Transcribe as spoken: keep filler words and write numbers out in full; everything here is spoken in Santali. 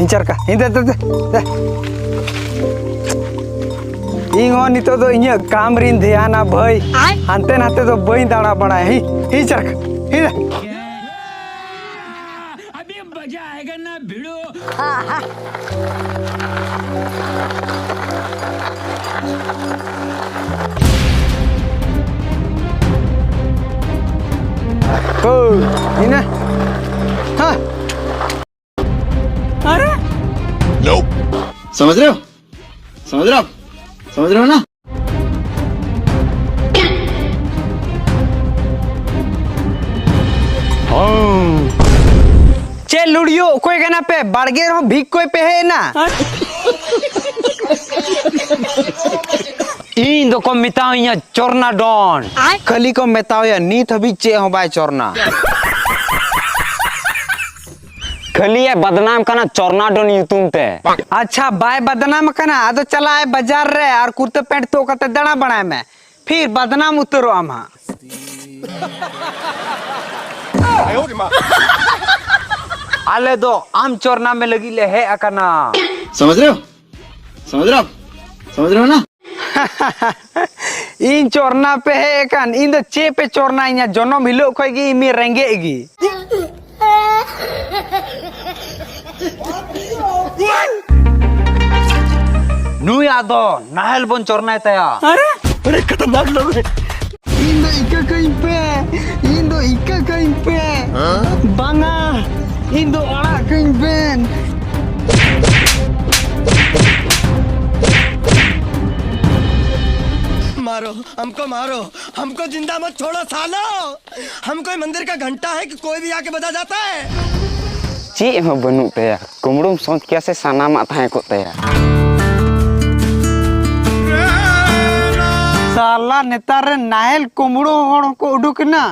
ᱦᱤᱧ ᱪᱟᱨᱠᱟ, ᱦᱤᱧ ᱫᱮ, ᱫᱮ, ᱫᱮ, ᱫᱮ᱾ ᱤᱧ ᱦᱚᱸ ᱱᱤᱛᱚᱜ ᱫᱚ ᱤᱧᱟᱹᱜ ᱠᱟᱢ ᱨᱤᱧ ᱫᱷᱮᱭᱟᱱᱟ ᱵᱷᱟᱹᱭ᱾ ᱟᱭ᱾ ᱦᱟᱱᱛᱮ ᱱᱟᱛᱮ ᱫᱚ ᱵᱟᱹᱧ ᱫᱟᱬᱟ ᱵᱟᱲᱟᱭᱟ᱾ ᱦᱤ, ᱦᱤᱧ ᱪᱟᱨᱠᱟ, ᱦᱤᱧ ᱫᱮ᱾ अभी मजा आएगा ना भिड़ू। ᱦᱳᱭ, ᱤᱱᱟᱹ᱾ ᱦᱮᱸ᱾ ᱟᱨᱮ? समझ रहे हो? समझ रहे हो? समझ रहे हो ना? ᱪᱮᱫ ᱞᱩᱲᱤᱭᱳ, ᱚᱠᱚᱭ ᱠᱟᱱᱟ ᱯᱮ? ᱵᱟᱲᱜᱮ ᱨᱮᱦᱚᱸ ᱵᱷᱤᱠ ᱠᱚᱭ ᱯᱮ ᱦᱮᱡ ᱮᱱᱟ? ᱤᱧ ᱫᱚᱠᱚ ᱢᱮᱛᱟᱣᱤᱧᱟ ᱪᱚᱨᱱᱟ ᱰᱚᱱ᱾ ᱠᱷᱟᱹᱞᱤ ᱠᱚ ᱢᱮᱛᱟᱣᱭᱟ, ᱱᱤᱛ ᱦᱟᱹᱵᱤᱡ ᱪᱮᱫ ᱦᱚᱸ ᱵᱟᱭ ᱪᱚᱨᱱᱟ᱾ ᱠᱷᱟᱹᱞᱤ ᱮ ᱵᱟᱫᱱᱟᱢ ᱠᱟᱱᱟ ᱪᱚᱨᱱᱟ ᱰᱚᱱ ᱧᱩᱛᱩᱢ ᱛᱮ᱾ ᱟᱪᱪᱷᱟ, ᱵᱟᱭ ᱵᱟᱫᱱᱟᱢ ᱠᱟᱱᱟ, ᱟᱫᱚ ᱪᱟᱞᱟᱜ ᱟᱭ ᱵᱟᱡᱟᱨ ᱨᱮ ᱟᱨ ᱠᱩᱨᱛᱟᱹ ᱯᱮᱱᱴ ᱛᱩᱫ ᱠᱟᱛᱮ ᱫᱟᱬᱟ ᱵᱟᱲᱟᱭ ᱢᱮ, ᱯᱷᱤᱨ ᱵᱟᱫᱱᱟᱢ ᱩᱛᱟᱹᱨᱚᱜ ᱟᱢ ᱦᱟᱸᱜ᱾ ᱟᱞᱮ ᱫᱚ ᱟᱢ ᱪᱚᱨᱱᱟ ᱢᱮ ᱞᱟᱹᱜᱤᱫ ᱞᱮ ᱦᱮᱡ ᱟᱠᱟᱱᱟ᱾ समझ रहे हो? समझ रहे हो? समझ रहे हो ना? ᱤᱧ ᱪᱚᱨᱱᱟ ᱯᱮ ᱦᱮᱡ ᱟᱠᱟᱱ, ᱤᱧ ᱫᱚ ᱪᱮᱫ ᱯᱮ ᱪᱚᱨᱱᱟᱧᱟ? ᱡᱚᱱᱚᱢ ᱦᱤᱞᱳᱜ ᱠᱷᱚᱡ ᱜᱮ ᱤᱧ ᱢᱤᱫ ᱨᱮᱸᱜᱮᱡ ᱜᱮ᱾ ᱱᱩᱭ ᱟᱫᱚ ᱱᱟᱦᱮᱞ ᱵᱚᱱ ᱪᱚᱨᱱᱟᱭ ᱛᱟᱭᱟ᱾ ᱟᱨᱮ? ᱤᱧ ᱫᱚ ᱤᱠᱟᱹ ᱠᱟᱹᱧ ᱯᱮ, ᱤᱧ ᱫᱚ ᱤᱠᱟᱹ ᱠᱟᱹᱧ ᱯᱮ᱾ ᱵᱟᱝᱟ, ᱤᱧ ᱫᱚ ᱟᱲᱟᱜ ᱠᱟᱹᱧ ᱵᱮᱱ᱾ मारो, हमको मारो, हमको जिंदा मत छोड़ो सालो। हम कोई मंदिर का घंटा है कि कोई भी आके बजा जाता है? ᱪᱮᱫ ᱦᱚᱸ ᱵᱟᱹᱱᱩᱜ ᱛᱟᱭᱟ, ᱠᱩᱢᱵᱽᱲᱩᱢ ᱥᱚᱪ ᱠᱮᱭᱟ ᱥᱮ ᱥᱟᱱᱟᱢᱟᱜ ᱛᱟᱦᱮᱸ ᱠᱚᱜ ᱛᱟᱭᱟ᱾ ᱥᱟᱞᱟ, ᱱᱮᱛᱟᱨ ᱨᱮ ᱱᱟᱦᱮᱞ ᱠᱩᱢᱵᱽᱲᱩ ᱦᱚᱲ ᱦᱚᱸᱠᱚ ᱩᱰᱩᱠ ᱮᱱᱟ᱾